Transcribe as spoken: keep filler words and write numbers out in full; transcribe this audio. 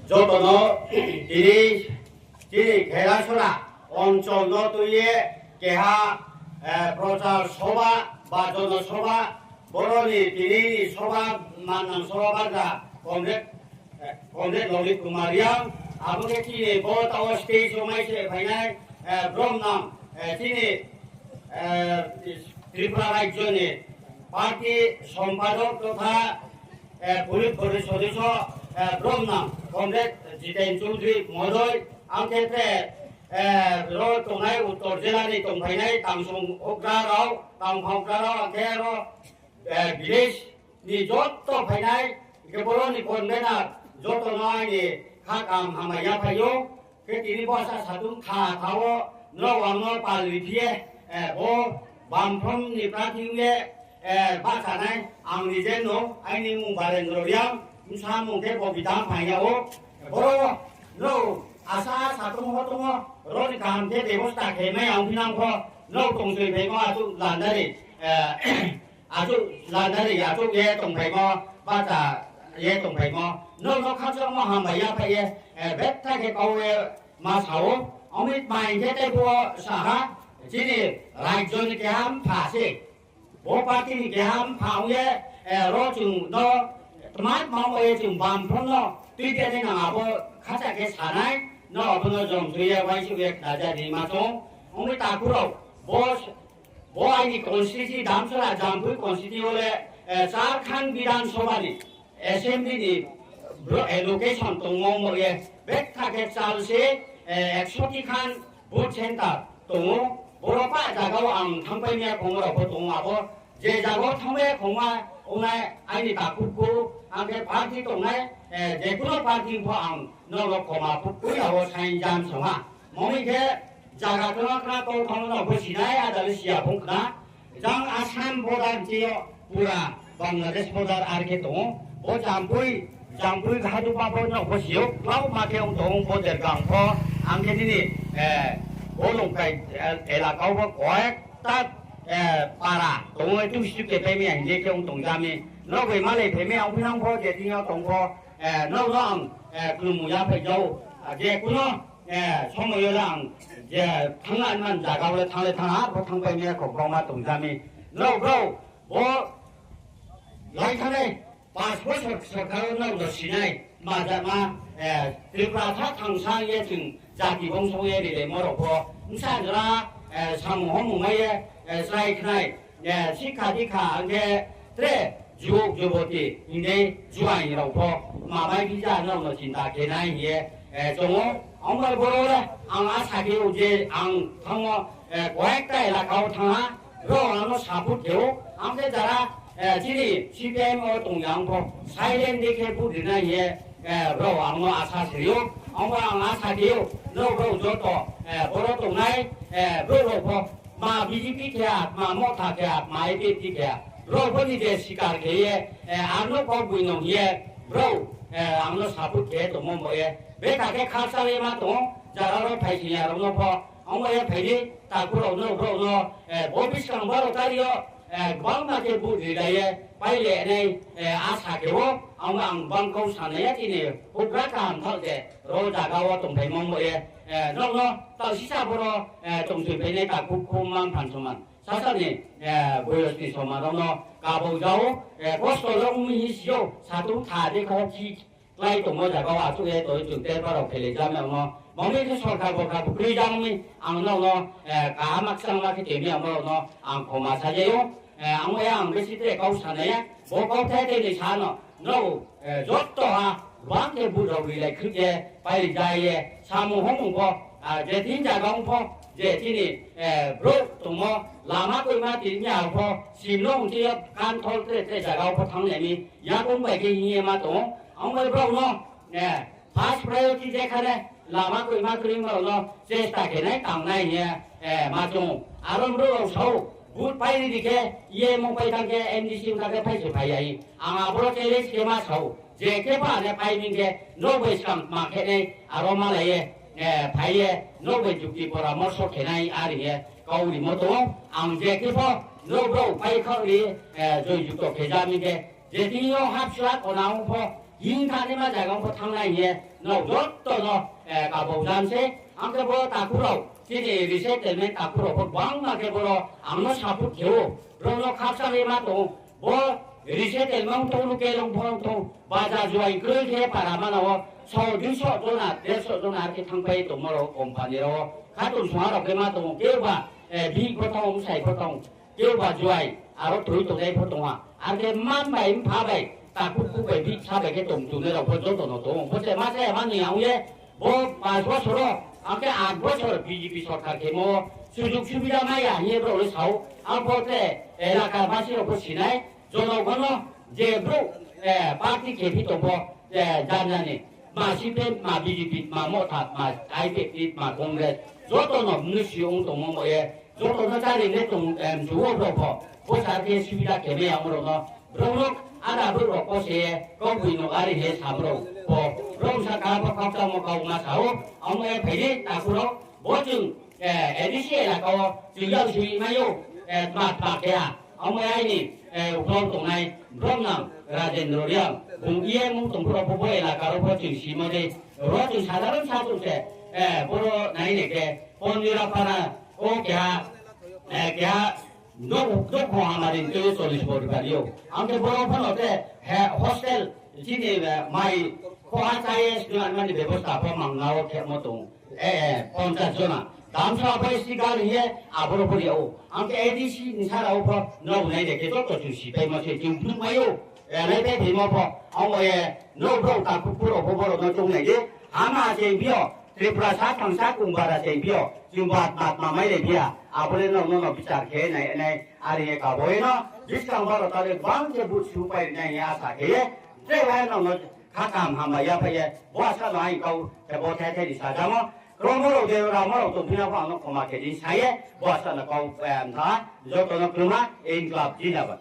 Joto no tini chini Khelasora অঞ্চল no tui ye keha প্রচার সভা ba জনসভা, boro ni tini ni সভা, mannang সভা bagra Comrade Lalit Kumar Reang, abo khe chini bo tao stage wo mai se phainai bromnang, chini Tripura rajyo ni party সম্পাদক totha Politburo সদস্য bromnang Comrade Jiten Chowdhury মহোদয়, ang khe tre ro tongnai উত্তর জেলা ni tongphainai tangsong houhgra rao, tangpha houhgra rao, ang khe ro village ni joto phainai, hing khe boro ni convener joto no aini khakam hambai ya phai ou. Khe tini bo sa satung kha tha wo nrao ang no pal ri phi ye, bo Bamfront ni প্রার্থী ong ye bahchanai ang ni je no, aini mmung Barendra Reang, bsa mmung khe Bobita Phangya ou. Boro nrao asa satung ho tong wo, ro ni kaham khe bebosta khe mai ang phinang pho, nrao tongtoi phaimo achouh landari, achouh landari achouh ye tongphaimo, bahcha ye tongphaimo, nrao no khakchangmo hambai ya phai ye, betha khe kau ye ma sa ou. Ong mi tma hing khe tei phuh wo sa ha, chini rajyo ni keha mpha se, bo party ni keha mpha ong ye, ro chung no tma tma ong ye chung Bamfront no tui tenai nang abo khakchang khe sa nai, nrao abo no jomsoi ye uaingsouh ye khnaja ni ma choung. Ong mi takhu rao, bo aini constituency Damcherra Jampui constituency wo le Charkhand বিধানসভা ni assembly ni allocation tongmo mo ye, betha khe chal se একশো টি khan vote centre tong ou. Boro pah zaga wo ang thanngpai mi ya khongma rao pho tong ou, abo je zaga wo thanngpai ya khongma ongnai aini takhu khu, ang khe party tongnai, je kuno party pho ang nrao no khoma phuh khui ya wo saingjam song ha. Mo mi khe zaga khna khna tong thanng no pho sinai, ada le si ya phung khna. Jang Assam border chini yo pura Bangladesh border are khe tong ou. Bo Jampui, Jampui Ghadupa pho nrao pho si ou, klauma khe ong tong ou, bo Dergang pho, ang khe nini, bo Longkai elaka wo pho কয়েকটা para tong ou, tuistu khe pai mi ya hing ye khe ong tong ja mi. Nrao bai malai phai mi ya ong phinang pho, je thing yo tong pho, nrao no ang klum ya phai ja ou, je kuno সময় yo le ang je thanng nai man zaga wo le thanng le thanng ha, bo thanngpai mi ya kho gbangma tong ja mi. Nrao brao bo lai thanngnai পাঁচ বছর sorkar wo nrao no sinai, majama, Tripura tha thangsa ye chung jati bongso ye rilaimo rao pho, bsa jora, samung homung mai ye, chrai khnai, শিক্ষা দীক্ষা ang khe tre যুবক যুবতী hing dei juaing rao pho, ma mai phi ja nrao no chinta khe nai hing ye, chung ou. Ang bai boro le ang asa khe ou je ang thanngmo, কয়েকটা elaka wo thanng ha, brao ang no support khe ou, ang khe jara, chini CPIM wo tong ya ang pho, silent dei khe vote ri nai hing ye, brao ang no asa se ou, ang bai ang asa khe ou, nrao brao joto, boro tongnai, brao rao pho, ma BJP khe ya, ma Motha khe ya, ma APHLC khe ya, brao pho ni je sikar khe ye, ang no kau boi no hing ye, brao, ang no support khe tongmo bo ye, betha khe khakchang ye ma tong ou, jara rao phai sing ya rao no pho, ang bai ye phai di, takhu rao no, brao no, bo buskang baro tari yo, gbangma khe vote ri lai ye, pai le nai, asa khe ou, ang bai ang gbang kau sanai ya chini, houhgra kaham thaoh je, ro zaga wo tongphaimo bo ye, nrao no, taoh sisa boro, tongthoiphainai takhu khu man phan soman. Sasa ni, boyos ni soman rao no, kabo jao, kosto rao ong mi hing si ou, satung tha dei kho khi klái tongmo zaga wo achouh ye toi chung terpa rao khelai ja mi ang no. Mami khe sorkar borkar bo kroi ja mi ang nrao no, kaham ma kchangma khe khe mi ang nrao no, ang khoma sa ye ou, ang bai ang besi tre kau sanai ya, bo kauthai tei ni sa no, nrao, joto ha, gbang khe vote rao rilai khruh ye, pai ri ja ye, samung homung pho, je thing zaga ong pho, je chini, brouh tongmo, lama koima tini ya pho, sim no ong thing yo, kanthol tre tre zaga wo pho thanng ya mi, yakoung bai khe hing ye ma tong ou, ang bai brao no, first priority je kha le, lama koima kroi rao no, chesta khe nai, tangnai hing ye, ma choung ou. Aro brouh rao sa ou, vote pai ri di khe, EM ong pai thanng khe, MDC ong thanng khe, phai se phai ya hing. Ang aboro challenge khe ma sa ou, je khe pha ne pai mi khe, nrao bai skang ma khe nai, aro malai ye, phai ye, nrao bai jukti poramorso khe nai, are hing ye, kau rimo tong ou. Ang je khe pho, nrao brao pai khaoh ri, joi jukto khe ja mi khe, je thing yo hapsla kona ong pho, Hing thanaima zaga pho thanngnai hing ye, no joto no, eh, kabau jam se, ang khe bo takhu rao, chini resettlement takhu rao pho gbangma khe boro ang no support khe ou, brao no khakchang ye ma tong ou, bo resettlement tong nu kelong pho tong, baja juai kroi khe para mana wo, so duiso jona, derso jona are khe thangpai tongmo rao company rao, khatungsung rao khe ma tong ou, keuba, eh, bihih pho tong, bsai pho tong, keuba juai, aro thoi tongnai pho tong ha. Are khe mma bai mpha bai, takhu khu bai bihih bsa bai khe tong tongnai rao pho joto no tong ou. Bo se ma se ma ni ang ye, bo পাঁচ বছর wo, ang khe আট বছর B J P sorkar khemo, sujug subida mai ya hing ye brao le sa ou. Ang pho tre, elaka basi rao pho sinai, jonogon no je brouh, eh, party khe phi tong pho, eh, janja ni, ma C P M, ma B J P, ma Motha, ma I P F T, ma Congress, joto no mnusu ong tongmo mo ye, joto no chári le tong, em, mchu wo brao pho, bo sar khe subida khe mai ya ong rao no, brao no, ada brouh rao ko se ye, kauboi no ari he sam rao pho, brao sa kha pho khakchangmo kau ma sa ou, amo ye phai di takhu rao, bo chung, eh, A D C elaka wo, chung yak sui mai ou, eh, tma tma khe ha, amo ye aini, eh, uklau tongnai, bromnang, Rajendra Reang, bung E M ong tong pho rao pho bo elaka rao pho chung simo dei, ro chung sadharon sa chung se, eh, boro nai ne khe, Pondirapara, o keha, eh, keha, Nouh, nouhkhong hamari ni tui yo চল্লিশ পরিবার yo. Ang khe boro pho no te, he, hostel, chini, eh, mai, khoha chá ye, student mani bebosta pho mangna wo khemo tong. Eh, eh, পঞ্চাশ জনা. Damsa pho S T card hing ye, aboro pho ri ou. Ang khe A D C ni sara wo pho, nouh nai de khe joto chung sipaimo se, chung phnuh mai ou. Eh, nai phai phimo pho, ang ye, nouh brouh takhu khu rao pho boro no choung nai di. Hama se phi yo, Tripura sa thangsa kung bara se phi yo, chung bat bat ma mai le phi ya. Abo le nouh no no bichar khe nai, nai, are ye kabo ye no, buskang baro tare gbang khe vote supai ri nai hing ye asa khe ye, tre ha nouh no kha kaham hambai ya phai ye, bo asa no aing kau, khe bo the the ni sajamo, kromo rao de ramo rao tongphi na pho ang no khoma khe di sa ye, bo asa no kau, eh, mtha, joto no khluma, Inklap Zindabad.